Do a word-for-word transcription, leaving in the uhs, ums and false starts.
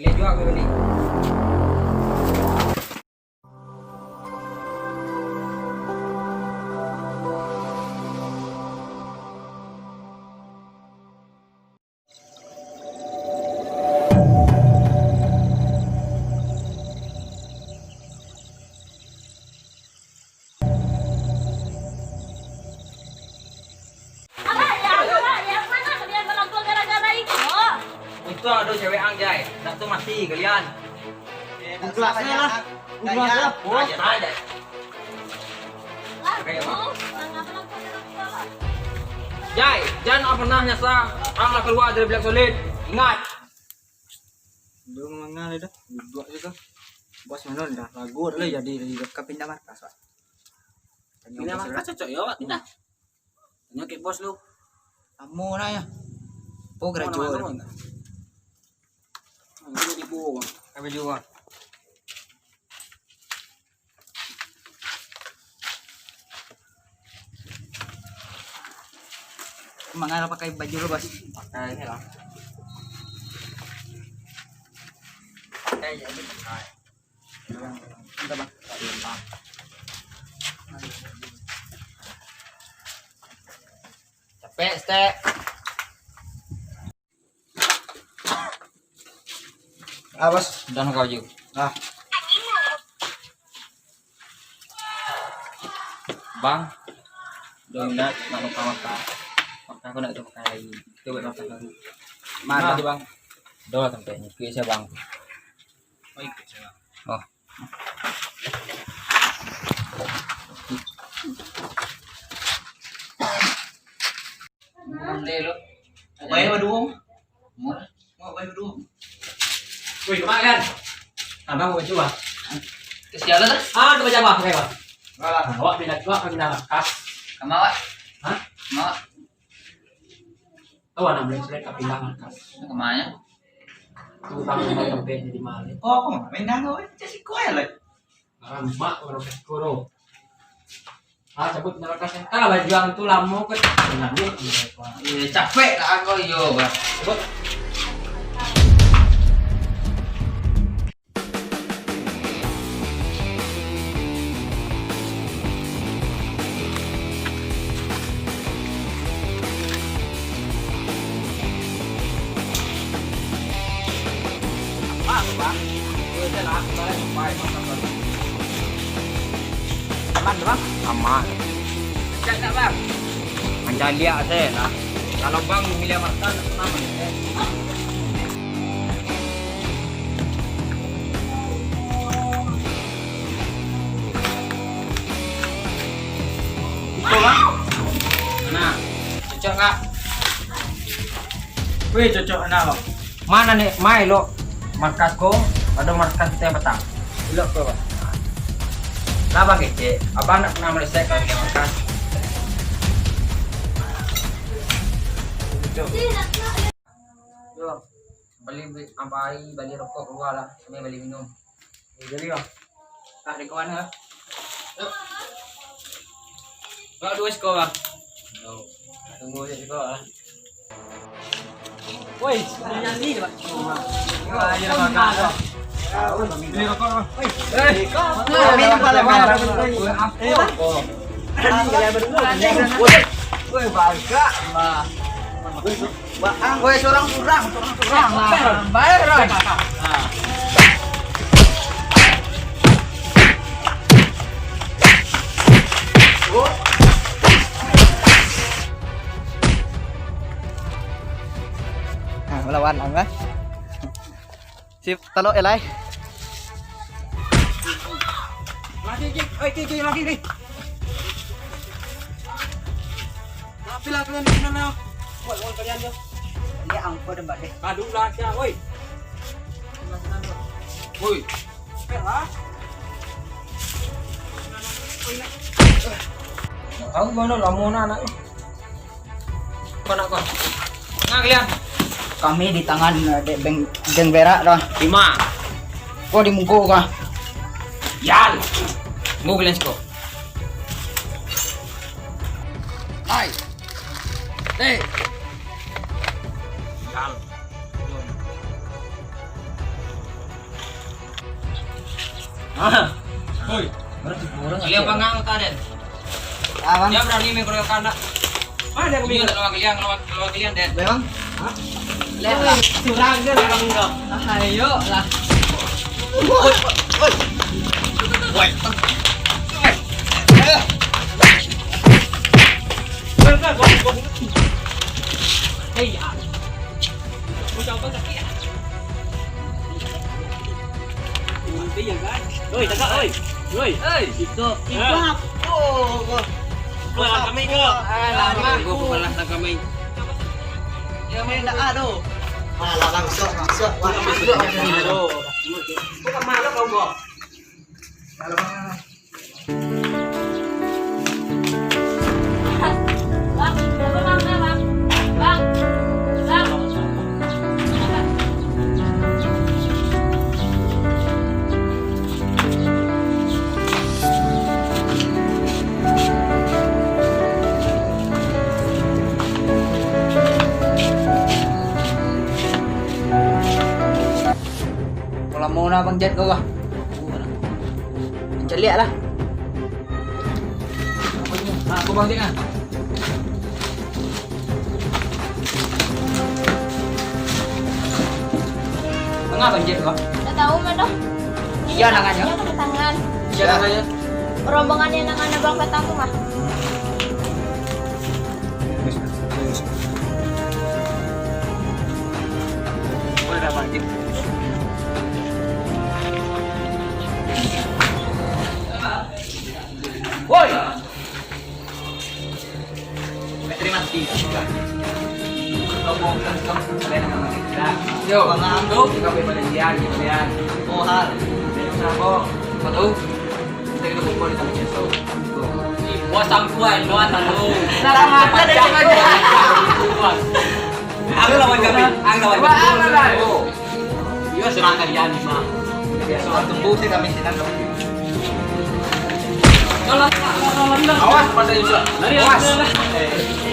Lihat juga aku tadi. Untuang ado cewek ang, Jai. Ndak tu mati kalian. Ikhlasnyo lah. Ikhlasnyo lah. Aja, aja. Jai, jan pernah nyasa ang lah kalua dari Black Solid. Ingat. Dulu mangah dah. Duduak je tu. Bos mano dah. Lagu dah lah jadi, jadi ka pindah markas, Pak. Pindah markas cocok yo, Pak, pindah. Tanyo kek bos lu. Amo nah ya. Oh, graduate. Kami juga. Mangana pakai baju lu, Bos? Pakai ni lah. Pakai jadi pakai. Udah, Bang. Capek, Stek. Ah, Bos. Udah, kau je. Ah. Bang, dominat nak nukar maka. Maka aku nak tukar lagi. Itu buat maka baru. Mana? Nah, Bang. Doh, sampai ni. Kuih saya, Bang. Oh, ikut saya, Bang. Oh. Boleh lo. Bayar berdua. Mau, mau bayar berdua. Woi, kemana kan? Abang mau coba. Kesialan lah. Ah, coba coba pakai, Bang. Alah, awak pindah, awak pindah markas. Kama awak? Hah? Kama awak? Tahu anak boleh selek tapi pindah markas. Kemana? Tu tahu tempat tempat di mana. Oh, aku mau pindah tu. Cek siko ya, Lek. Ramak orang siko tu. Ah, cabut pindah markas. Ah, baju ang tu lama ke? Nah, ni. Iya, capek lah aku, yo, Bang. Cabut. Aman tu, Bang? Aman. Cak tak, Bang? Mancaliak saja lah. Kalau Bang milih makan, aman. Iko, Bang. Nah, cocok, Kak? Weh, cocok, nah, Bang. Mano ni, ma elok markas ko, pado markas kito nan patang. Elok ko, Bang. Lah, Bang, kecek. Abang ndak pernah malesek kalau di markas. Cocok. Yo, bali, bali, bali rokok kalua lah, sami bali minum. Jadi, Bang. Tak di kawan lah. Yuk. Bang, duo siko, Bang. Yo. Tunggu di siko lah. Woi, nyanyi, Bang. Wah, iya, Bang. Beli rokok, Bang. Woi. Eh, minum pala, Bang. Woi, bagak, Bang. Woi, surang-surang, surang-surang lah. Bayar, Ron. Nah, melawan ang lah. Sip, talok elai. Lagi, Ki. Oi, Ki, Ki, lagi, Ki. Tapi lah kalian di siko lah. Woi, woi, kalian tu. Ini angkot tempat deh. Aduh, lah, sia, woi. Woi. Tahu mano lamo nah anak ni. Kau nak kau? Nah, kalian. Kami di tangan, eh, dek beng-, geng berak dah. Di ma? Kau di muko kah? Yan. Muko kalian siko. Hai. Hei. Yan. Hoi. Kalian bangang kau, Den? Aman. Dia berani main keroyokan, nak? Mana dia kami? Iya, nak lawan kalian, lawan, lawan kalian, Den. Memang? Hah? Lihat lah. Curang dia orang itu. Ah, ayo lah. Woi, woi, woi. Woi. Hei, ya. Mau coba sakit ya? Iya kan? Oi, tagak, oi. Oi. Hei. Iko, iko. Ah. Oh, oh. Keluar kami, kau. Ah, lama. Gua pembalas kami. Ya, main dah, aduh. Alah, langsung, langsung. Wah, langsung. Aduh. Bukan malu kau, gua. Kalau Bang, Bang, berapa, Bang? Bang, Bang, Bang. Kalau mau nak Bang Jat kau lah. Caliak lah. Nah, aku Bang Jat, nah. Manga Bang Jat kau? Tak tahu mah doh. Iya, namanya. Iya, namanya. Rombongan yang nang Abang datang tu mah. Woi! Terima kasih. Yo, bang, tu kita boleh perjanjian, gitu ya. Oh, hal. Jadi usaha kok. Betul. Kita kena kumpul di taman Yesus. Wah, sampuan, doa tahu. Salah mata dia sengaja. Aku lawan kami, aku lawan kami. Wah, aman lah. Iyo, serang kalian, Bang. Biasa orang tunggu sih kami sinan, Bang. Awas, pada Yusuf. Awas. Eh.